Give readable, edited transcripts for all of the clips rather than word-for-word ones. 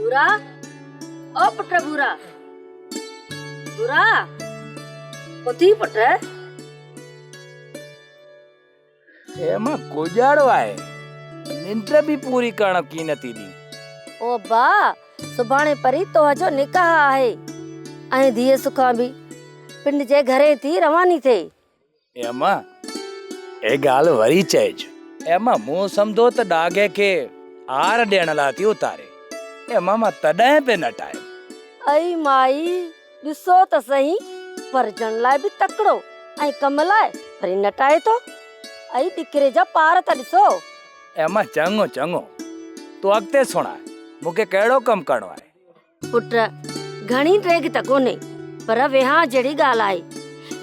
ڀورا، او پٽ ڀورا، ڀورا، اٿي پٽ. اي امان ڪوڄاڙو آهي، ننڊ به پوري ڪرڻ ڪين ٿي ڏين. او ابا، سڀاڻي پرين توهان جو نڪاح آهي ۽ ڌيء سکان به پنڊ جي گهرين ٿي رواني ٿئي. اي اما، اي ڳالهه وري چئج. اي اما، مون سمجهو ته ڏاگهي کي آر ڏيڻ لاء ٿي اتاري. اي اما، مان تڏهن به نٽايم. اي مائي، ڏسو ته سهي، پرجڻ لاء به تڪڙو ۽ ڪم لاء وري نٽائي ٿو. اي ڏڪري جا پار ته ڏسو. اي اما، چڱو چڱو، تون اڳتي سڻاء، مون کي ڪهڙو ڪم ڪرڻو آهي؟ پٽ، گهڻي ڊيگهه ته ڪونهي، پر ويهان جهڙي ڳالهه آهي.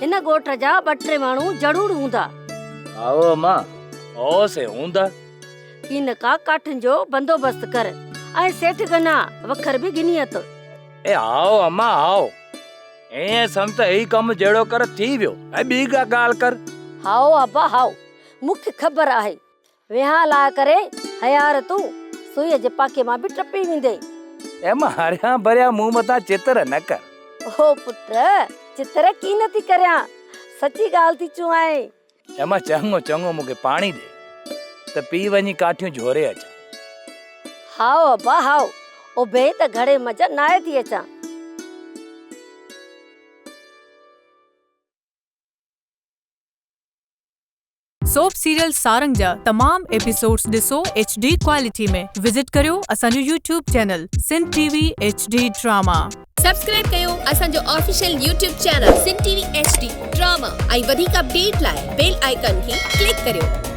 هن ڳوٺ جا ٻه ٽي ماڻهو جڙوڙ هوندا. هائو اما، هو سي هوندا. ڪين ڪا ڪاٺين جو بندوبست ڪر ۽ سيٺ گنا وکر به گهني اٿ. اي هائو اما هائو، ائين سمجهه ته هي ڪم جهڙوڪر ٿي ويو ۽ ٻي ڪا ڳالهه ڪر. هائو ابا هائو، مون کي خبر آهي. ويهان لاء ڪري هيار تون سوئيء جي پاکي مان به ٽپي ويندين. اي مان هريان ڀريان مون مٿان چتر نه ڪر. او پٽ چتر ڪين ٿي ڪريان سچي ڳالهه ٿي چوانء. اي مان چڱو چڱو مون کي پاڻي ڏي ته پي وڃي ڪاٺيون جهوري اچان. هائو ابا هائو اڀي ته گهڙي منجهه نائي ٿي اچان. سوپ سيريل سارنگ جا تمام ايپيسوڊز ڏسو ايڇ ڊي ڪوالٽي ۾ وزٽ ڪريو اسان جو YouTube channel Sindh T V H D drama. Subscribe ڪيو اسان جو official YouTube channel Sindh T V H D drama ۽ وڌيڪ اپڊيٽ لاء بيل آئيڪان کي ڪلڪ ڪريو.